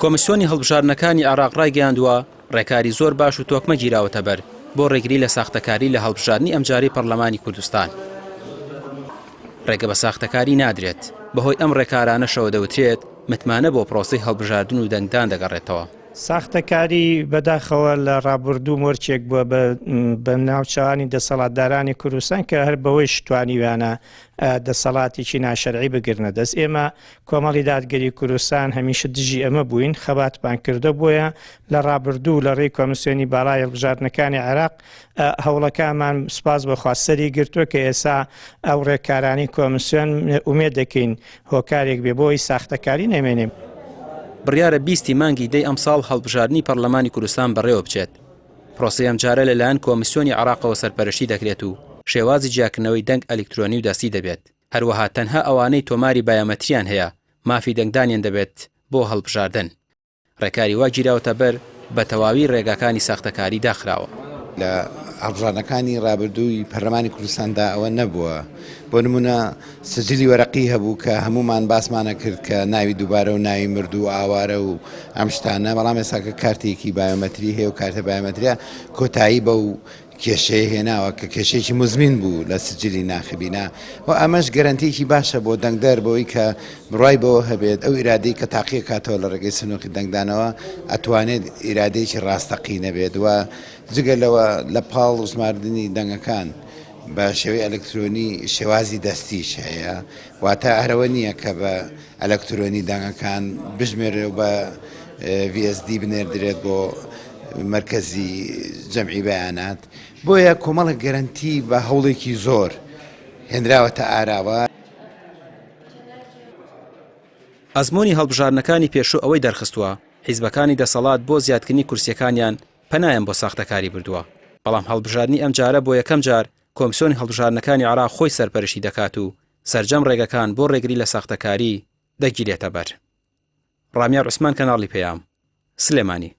کۆمیسیۆنی هەڵبژاردنەکانی عێراق ڕایگەیاندووە، ڕێکاری زۆر باش و تۆکمە گیراوەتەبەر بۆ ڕێگری لە ساختەکاری لە هەڵبژاردنی ئەمجارەی پەرلەمانی کوردستان. ڕێگە بە ساختەکاری نادرێت، بەهۆی ئەم ڕێکارانەشەوە دەوترێت متمانە بۆ پرۆسەی هەڵبژاردن و دەنگدان دەگەڕێتەوە. ساختەکاری بەداخەوە لە ڕابوردوو مۆرکێک بووە بە ناوچەوانی دەسەڵاتدارانی کوردستان کە هەر بەوەیش توانیویانە دەسەڵاتێکی ناشەرعی بگرنە دەست. ئێمە کۆمەڵی دادگەری کوردستان هەمیشە دژی ئەمە بووین، خەباتمان کردە، بۆیە لە ڕابردوو لە ڕێی کۆمسیۆنی باڵای هەڵبژاردنەکانی عێراق هەوڵەکانمان سوپاس بۆ خوا سەری گرتووە کە ئێسا ئەو ڕێکارانەی کۆمسیۆن ئومێد دەکەین هۆکارێک بێ بۆ ئەوەی ساختەکاری نەمێنێ. بڕیارە 20 ی مانگی دەی ئەمساڵ هەڵبژاردنی پەرلەمانی کوردستان بەڕێوەبچێت. پرۆسەی ئەمجارە لەلایەن کۆمیسیۆنی عێراقەوە سەرپەرشتی دەکرێت و شێوازی جیاکردنەوەی دەنگ ئەلیکترۆنی و دەستی دەبێت، هەروەها تەنها ئەوانەی تۆماری بایۆمەتریان هەیە مافی دەنگدانیان دەبێت بۆ هەڵبژاردن. ڕێکاری وا گیراوەتە بەر بە تەواوی ڕێگاکانی ساختەکاری داخراوە. لە هەڵبژاردنەکانی ڕابردووی پەرلەمانی کوردستاندا ئەوە نەبووە. بۆ نموونە سجلی وەرەقی هەبوو کە هەموومان باسمانە کرد کە ناوی دووبارە و ناوی مردوو و ئاوارە و ئەم شتانە، بەڵام ئێستاکە کارتێکی بایۆمەتری هەیە و کارتە بایۆمەتریە کۆتایی بەو کێشەیە هێناوە کە کێشەیەکی موزمین بوو لە سجلی ناخبینا و ئەمەش گەرەنتیەکی باشە بۆ دەنگدەر بەوەی کە بڕوای بەوە هەبێت ئەو ئیرادەی کە تاقیەکاتەوە لە ڕێگەی سنوقی دەنگدانەوە ئەتوانێت ئیرادەیەکی ڕاستەقینە بێت و جگە لەوە لە پاڵ ژماردنی دەنگەکان بە شێوەی ئەلکترۆنی شێوازی دەستیش هەیە واتە هەرەوە نییە کە بە ئەلکترۆنی دەنگەکان بژمێرێ و بە VSD بنێردرێت بۆ مەرکەزی جەمعی بەیانات بۆیە کۆمەڵێک گەرەنتی بە هەوڵێکی زۆر هێنراوەتە ئاراوە. ئەزموونی هەڵبژاردنەکانی پێشوو ئەوەی دەرخستووە، حیزبەکانی دەسەڵات بۆ زیادکردنی کورسییەکانیان پەنایان بۆ ساختەکاری بردووە، بەڵام هەڵبژاردنی ئەمجارە بۆ یەکەم جار کۆمسیۆنی هەڵبژاردنەکانی عێراق خۆی سەرپەرشتی دەکات و سەرجەم ڕێگەکان بۆ ڕێگری لە ساختەکاری دەگیرێتەبەر. ڕامیار عوسمان کەناڵی پەیام، سلێمانی.